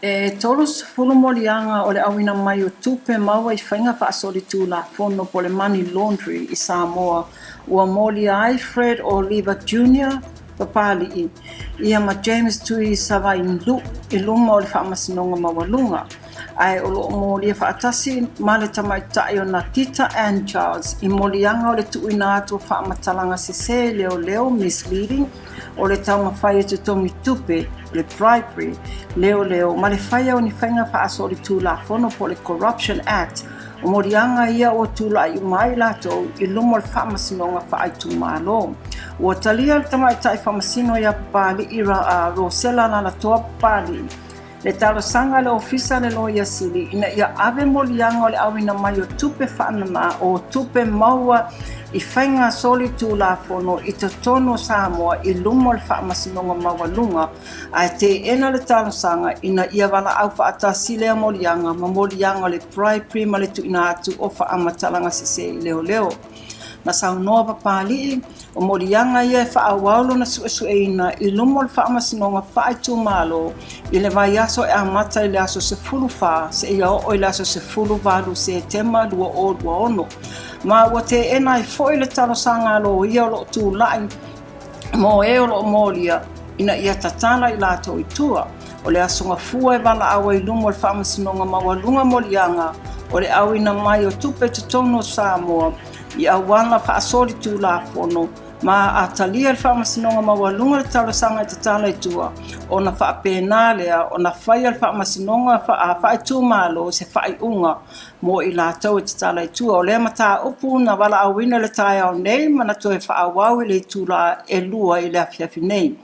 E 30 moliaga o le auina mai o tupe maua i faiga faasolitulafono po o le money laundry i Samoa ua molia ai Fred Oliva Junior Papali'i ia ma James Tui Savainlu i luma o le Faamasinoga Maualuga, ae o lo o molia faatasi ma le tamaitai o Nakita Ann Charles i moliaga o le tuuina atu o faamatalaga sese leoleo, misleading, o le taumafai e totogi tupe, o le bribery, leoleo, ma le faia o ni faiga faasolitulafono po o le Corruption Act, o moliaga ia ua tulai uma ai latou i luma o le Faamasinoga Faaitumalo. Ua talia le tamaitai faamasino ia Papali'i Rosella Lalatoa Papali'i le talosaga a le Ofisa a le Loia Sili ina ia ave moliaga o le auina mai o tupe faanana o tupe maua i faiga solitulafono i totonu o Samoa i luma o le Faamasinoga Maualuga ae teena le talosaga ina ia valaau faatasi lea moliaga ma moliaga o le bribery ma le tuuina atu o faamatalaga sese i leoleo. Na saunoa Papali'i, o moliaga ia e faaauau lona suesueina i luma o le Faamasinoga Faaitumalo i le vaiaso e amata i le aso 14 seia oo i le aso 18 Setema 2026, ma ua teena ai foi le talosaga a loia o lo o tulai mo e o lo o molia ina ia tatala i latou i tua. O le Aso Gafua e valaau ai i luma o le Faamasinoga Maualuga Moliaga o le auina mai o tupe i totonu o Samoa i auala faasolitulafono ma a talia e le Faamasinoga Maualuga le talosaga e tatala i tua, ona faapena lea ona faia le Faamasinoga Faaitumalo se faaiuga mo i latou e tatala i tua. O lea mataupu na valaauina i le taeao nei ma na toe faaauau i le itula e 2 i le afiafi nei.